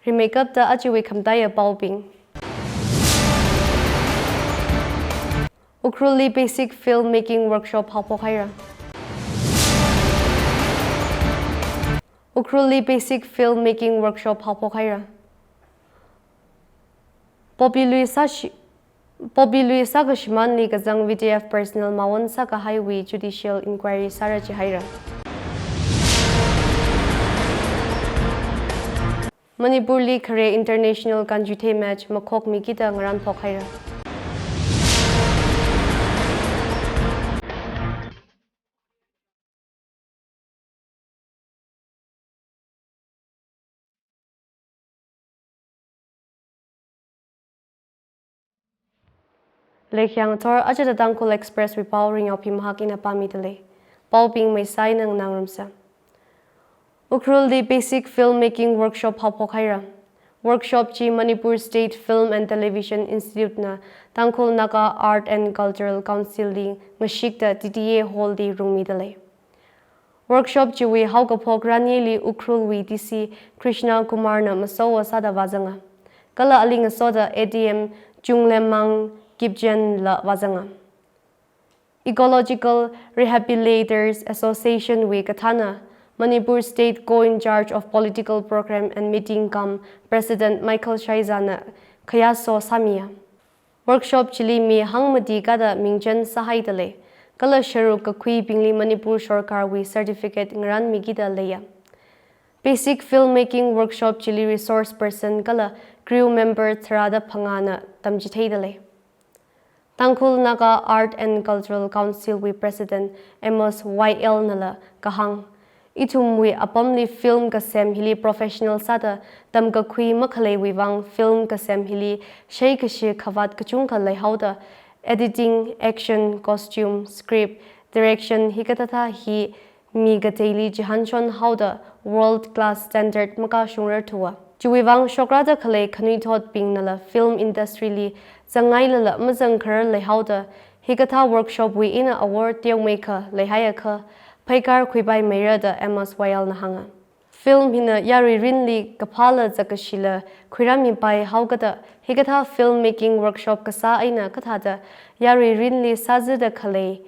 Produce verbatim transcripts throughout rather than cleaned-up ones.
Rimeikapta ajawui khamataiya paobing. Ukhrulli basic filmmaking workshop haophok haira. Ukhrulli basic filmmaking workshop haophok haira. Poppy lui sāshi, Poppy lui sākashimānli kazang V D F personnel mawon sākahaiwui judicial inquiry sāra jihaira. Manipurli khare international kanjuithei match makhokmikida ngaranphok haira. Leikhyang thor ajata Tangkhul Express wui pao Ringyaophi Mahak ina pāmidalei. Paobing maisai nganāngarumsa. Ukhrulli basic filmmaking workshop haophok haira. Workshop chi Manipur State Film and Television Institute na Tangkhul Naga Art and Cultural Council li ngashikta T T A Hall li rungmidalei. Workshop chiwui haokaphok ranili Ukhrulwui D C Krishna Kumar na masowo sāda vāzanga. Kala ali ngasoda A D M Chunglemang Kipgen la vāzanga. Ecological Rehabilitators Association wui kathāna, Manipur State Co-in-charge of Political Program and Meeting cum President Michael Shaiza na khayaso sāmiya. Workshop chili mi hangmati kada mingchen sāhaidalei, kala sharuk kakhuibingli Manipur Sorkarwui certificate ngaranmikida leiya. Basic filmmaking workshop chili resource person kala crew member tharāda phangāna tamchitheidalei. Tangkhul Naga Art and Cultural Council wui President Amos Y L nala kahāng, ithumwui apamli film kasem hili professional sāda tamkakhui makhaleiwui vang film kasem hili sheikashi khavāt kachungkha leihaoda editing, action, costume, script, direction hikathāthā hi mi kateili chihānshon haoda world class standard makashungrarthuwa. Chiwui vang shokrada khalei khanuithotbingnala film industry li zangngailala mazangkharar leihaoda hikathā workshop wui eina award teomeikha leihaiakha pheikar khuipaimeira da Amos Y L na hānga. Film hina yarui rinli kaphāla zakkashila khuirāmipai haokada hikathā filmmaking workshop kasā eina kathāda yarui rinli sāzida khalei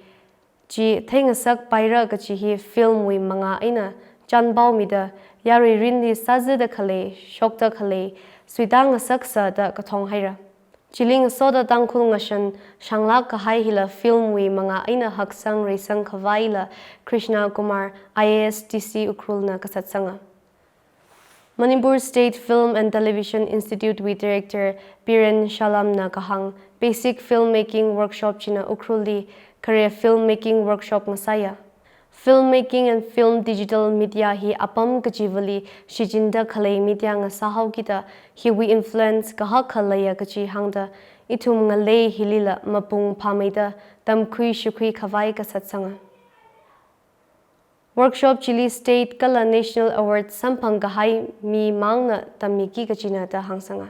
chi theingasakpaira kachi hi film wui mangā eina chānpaomida yarui rinli sāzida khalei, shokda khalei suitāngasaksa da kathong haira. Chili ngasoda Tangkhul ngashan shanglāk kahai hila film wui mangā eina haksang reisang khavaila Krishna Kumar, I A S D C Ukhrul na kasatsanga. Manipur State Film and Television Institute wui Director Biren Shallam na kahāng, basic filmmaking workshop china Ukhrulli khare filmmaking workshop ngasāya. Filmmaking and film digital media hi apam kachivali shichinda khalei media ngasā haokida hiwui influence kahak khaleiya kachi hāngda ithum ngalei hilila mapung phāmeida tamkhui shikhui khavai kasatsanga. Workshop chili state kala national award samphang kahai mi mangna tammiki kachina da hāngsanga.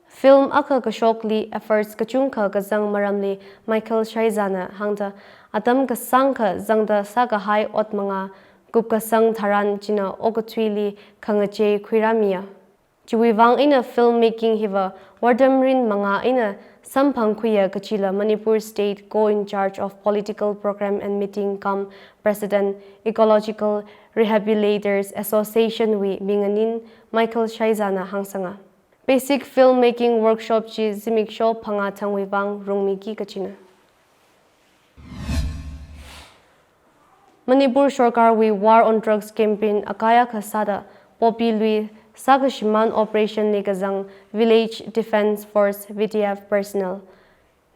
Film akha kashokli efforts kachungkha kazang maramli Michael Shaiza na hāngda atam kasāngkha zangda sākahai ot mangā kupkasang tharan china okathuili khangachei khuirāmiya. Chiwui vang eina filmmaking hiva vārdam rin mangā eina samphangkhuiya kachila Manipur State Co-in-charge of Political Program and Meeting cum President Ecological Rehabilitators Association wui minganin Michael Shaiza na hāngsanga. Basic filmmaking workshop chi zimiksho phangā thangwui vang rungmiki kachina. Manipur Sorkarwui War on Drugs campaign akai akha sāda Poppy lui sākashimān operation li kazang Village Defence Force, V D F personnel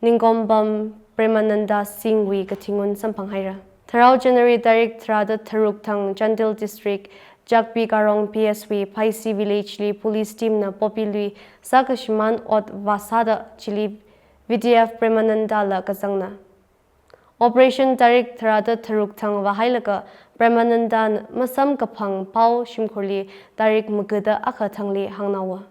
Ningkombam Premananda Singh wui kathingun samphang haira. Tharao January tarik tharāda tharuk thang Chandel District, Chakpi Karong P S wui Phaisi village li police team na Poppy lui sākashimān ot vāsāda chili V D F Premananda la kazangna. Operation tarik tharāda tharuk thang vāhailaga Premananda na masamkaphang pao shimkhurli tarik magada akha thangli hāngnaowa.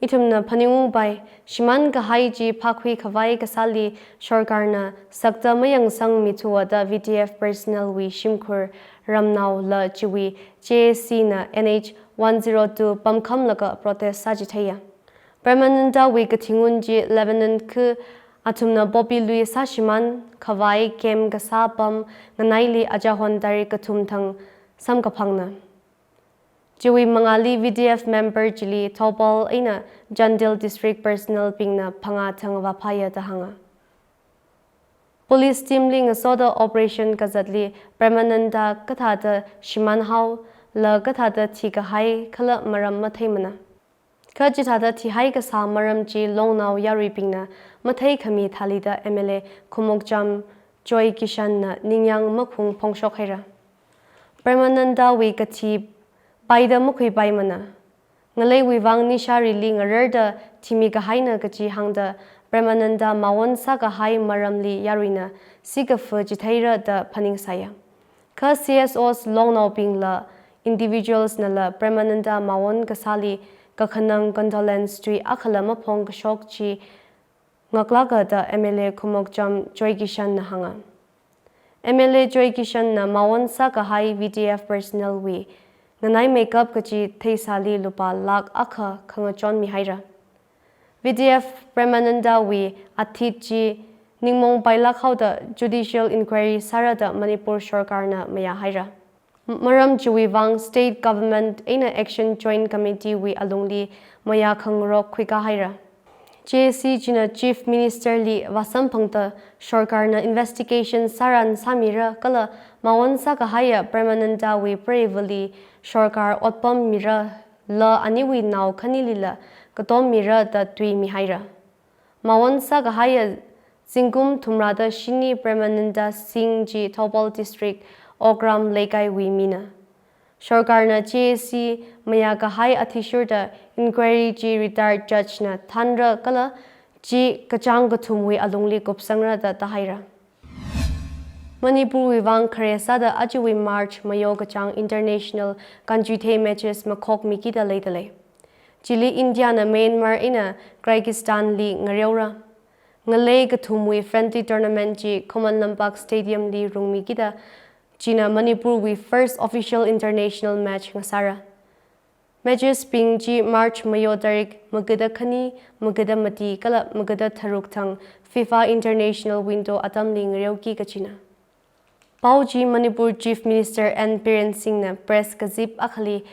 Ithumna phaningungpai, shimān kahai chi phākhui khavai kasāli Sorkarna sakta mayangsangmithuwa da V D F personnel wui shimkhur ramnaola chiwui J A C na N H one zero two pamkhamlaga protest sāchitheiya. Premanandawui kathingun chi Lebanon khu athumna poppy lui sāshimān khavai camp kasā pam nganaili achahon tarik kathum thang samkaphangna. Chiwui mangāli V D F member chili Thoubal eina Chandel district personnel bingna phangā thang vāphāya da hānga. Police team li ngasoda operation kazatli Premananda kathāda shimānhao, la kathāda thikahai khala maram matheimana. Kha chithāda thihai kasā maram chi longnao yaruibingna matheikhami thālida M L A Khumokcham Joy Kishan na ningyāng makhung phongshok haira. Premanandawui kathi paida makhuipaimana. Ngaleiwui vang nishārili ngararda thimi kahaina kachi hāngda Premananda mawon sākahai maramli yaruina sikafa chitheira da phaningsāya. Kha C S Os longnaobingla individuals nala Premananda mawon kasāli kakhanang condolence tui akhala maphongkashok chi ngaklāka da M L A Khumokcham Joy Kishan na hānga. M L A Joy Kishan na mawon sākahai V D F personnel wui nganaimeikap kachi theisāli lupā lakh akha khangachon mihaira. V D F Premanandawui athit chi ningmong pailāk haoda judicial inquiry sāra da Manipur sorkarna mayāhaira. Maram chiwui vang state government eina Action Joint Committee wui alungli mayā khangarok khuikā haira. J A C china Chief Minister li vāsamphangda sorkarna investigation sāran sāmira kala mawon sākahaiya Premanandawui preivali sorkar otpam mira la aniwui nao khanilila katom mira da tui mihaira. Mawon sākahaiya zingkum thumrāda shini Premananda Singh chi Thoubal District Okram Leikaiwui mina. Sorkarna J A C mayākahai athishurda inquiry chi retired judge na thānra kala chi kachāng kathumwui alungli kupsangra da tahaira. Manipurwui vang khare sāda ajawui March mayo kachāng international kanchuithei matches makhokmikida leidalei. Chili India na Myanmar eina Kyrgyzstan li ngareora. Ngalei kathumwui friendly tournament chi Khuman Lampak Stadium li rungmikida china Manipurwui first official international match ngasāra. Matches bing chi March mayo tarik magada khani, magada mati kala magada tharuk thang FIFA international window atamli ngareoki kachina. Pao chi Manipur Chief Minister N Biren Singh na press kazip akhali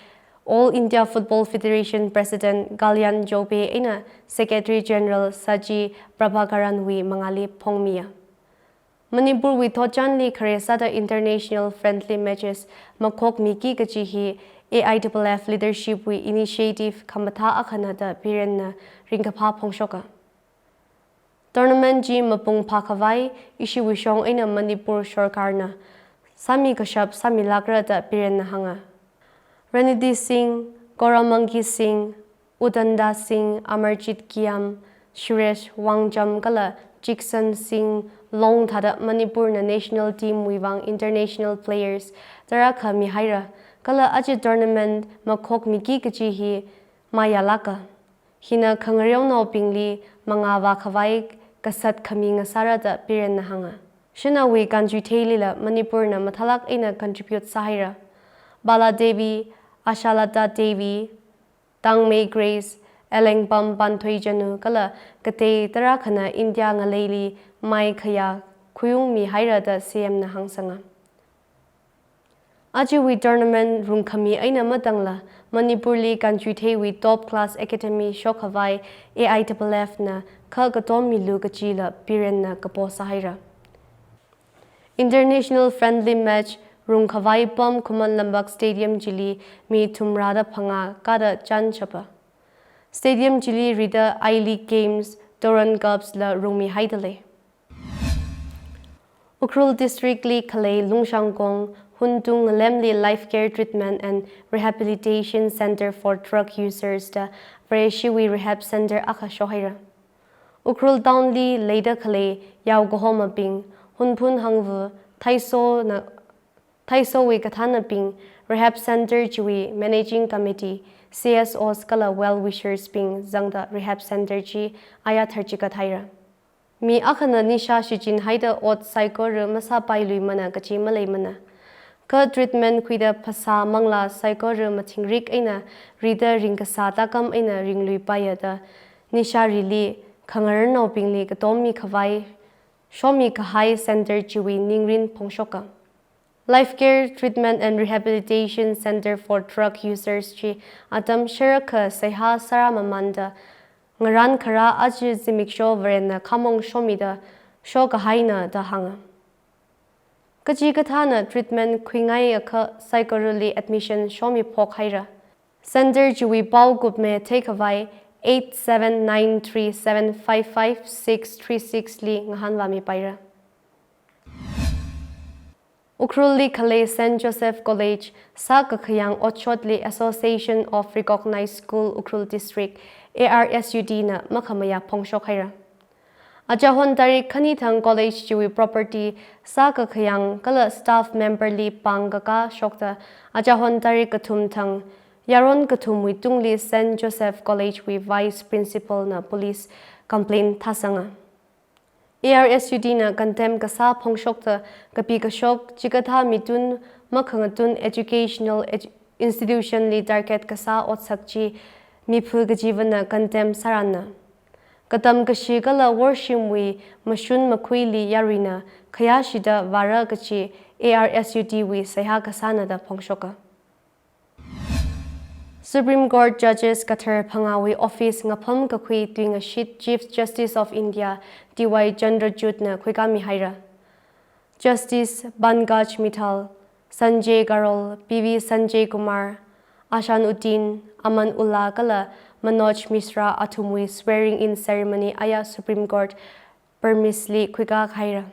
All India Football Federation President Kalyan Chaubey eina Secretary General Saji Prabhakaran wui mangāli phongmiya. Manipurwui thotchanli khare sāda international friendly matches makhokmiki kachi hi A I F F leadership wui initiative khamathā akhana da Biren na ringkaphā phongshoka. Tournament chi mapung phākhavai ishiwui shong eina Manipur sorkarna sāmi kashap sāmilākra da Biren na hānga. Ranidhi Singh, Gauram Mangi Singh, Udanda Singh, Amarjit Kiyam, Suresh Wangjam kala Jigson Singh Long thāda Manipur na national team wui vang international players tarākha mihaira kala aja tournament makhokmiki kachi hi mayālāka. Hina khangareonaobingli mangā vākhavai kasat khami ngasāra da Biren na hānga. Shanaowui kanchuitheilila Manipur na mathālāk eina contribute sāhaira. Bala Devi, Ashalata Devi, Tangmei Grace, Alengpam Panthoichanu kala katei tarākhana India ngaleili mai khayā khuiungmihaira da C M na hāngsanga. Ajawui tournament rungkhami eina matangla Manipurli kanchuitheiwui top class academy shokkhavai A I F F na kha katom milu kachila Biren na kapo sāhaira. International friendly match rungkhavai pam Khuman Lampak Stadium chili mi thumrāda phangā kāda chānshapa. Stadium chili rida I-League Games, Durand Cups la rungmihaidalei. Ukhrul District li khalei Lungshangkong, Huntung ngalemli Life Care Treatment and Rehabilitation Center for Drug Users da Vareshiwui rehab center akha shohaira. Ukhrul Town li leida khalei yao kahomabing, Hunphun Hangvu, Thaiso na, Thaisowui kathānabing, rehab center chiwui managing committee, C S Os kala well wishers bing zangda rehab center chi aya tharchikat haira. Mi akhana nisha shichinhaida ot saikora masāpailuimana kachi maleimana. Kha treatment khuida phasā manglā saikora mathingrik eina rida ringkasā takam eina ringluipaiya da nisharili khangararnaobingli katommi khavai shomi kahai center chiwui ningrin phongshoka. Life Care Treatment and Rehabilitation Center for Drug Users chi atam sharakha seihā sāra mamanda ngaran khara aja zimiksho Varenna khamong shomida shokahaina da hānga. Kachikathāna treatment khuingai akha saikorali admission shomiphok haira. Center chiwui pao kupme theikhavai eight seven nine three seven five five six three six li ngahānvāmipaira. Ukhrulli khalei Saint Joseph College sākakhayang otshotli Association of Recognized School Ukhrul District, A R S U D na makhamayā phongshok haira. Achahon tarik khani thang college chiwui property sākakhayang kala staff member li pāng kakā shokta achahon tarik kathum thang yaron kathumwui tungli Saint Joseph College wui vice principal na police complaint thāsanga. A R S U D na contempt kasā phongshokta kapi kashok chikathā mitun makhangatun educational edu- institution li target kasā otsak chi miphu kachiva̱na contempt sāranna. Katam kashi kala worshimwui mashun makhuili yaruina khayāshida vāra kachi A R S U D wui seihā kasāna da phongshoka. Supreme Court Judges kathar phangāwui office ngapham kakhui tuingashit Chief Justice of India D Y Chandrachud na khuikāmi haira. Justice Pankaj Mittal, Sanjay Karol, P V Sanjay Kumar, Ahsanuddin, Aman Ullah kala Manoj Misra athumwui swearing in ceremony aya Supreme Court premise li khuikā haira.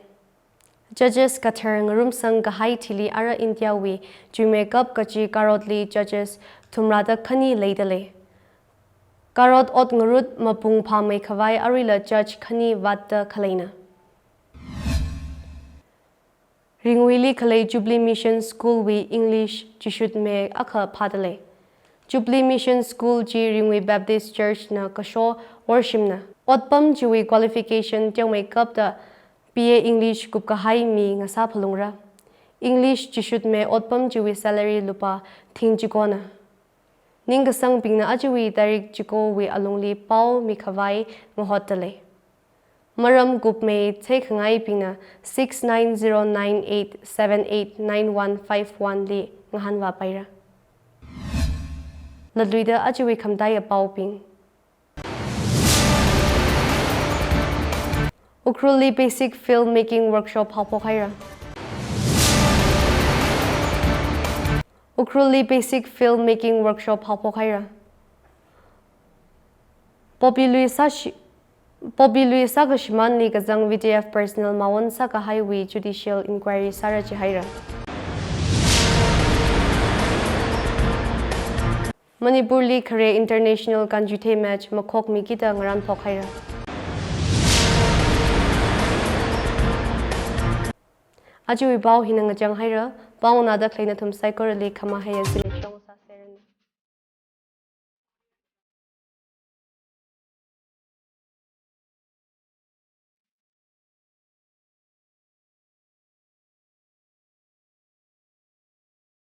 Judges kathar ngarumsang kahai thili ara India wui chuimeikap kachi karotli judges thumrāda khani leidalei. Karot ot ngarut mapung phāmei khavai aruila judge khani vātda khaleina. Ringwuili khalei Jubilee Mission School wui English chishutme akha phādalei. Jubilee Mission School chi Ringwui Baptist Church na kasho worshimna. Otpam chiwui qualification teomeikapta B A English kupkahai mi ngasā phalungra. English chishutme otpam chiwui salary lupā thing chikona. Ningkasangbingna ajawui tarik chikowui alungli pao mikhavai ngahotdalei. Maram kupmei theikhangaibingna six nine zero nine eight seven eight nine one five one li ngahānvāpaira. Latluida ajawui khamataiya paobing. Ukhrulli basic filmmaking workshop haophok haira. Ukhrulli basic filmmaking workshop haophok haira. Poppy lui sāshi, Poppy lui sākashimanli kazang V D F personnel maon sākahaiwui judicial inquiry sāra jihaira. Manipurli khare international kanjuthei match makhokmikida ngaranphok haira. Ajawui pao hina ngachang haira, pao nganāda khalei nathum saikorali khamahaiya zimiksho sāseranu.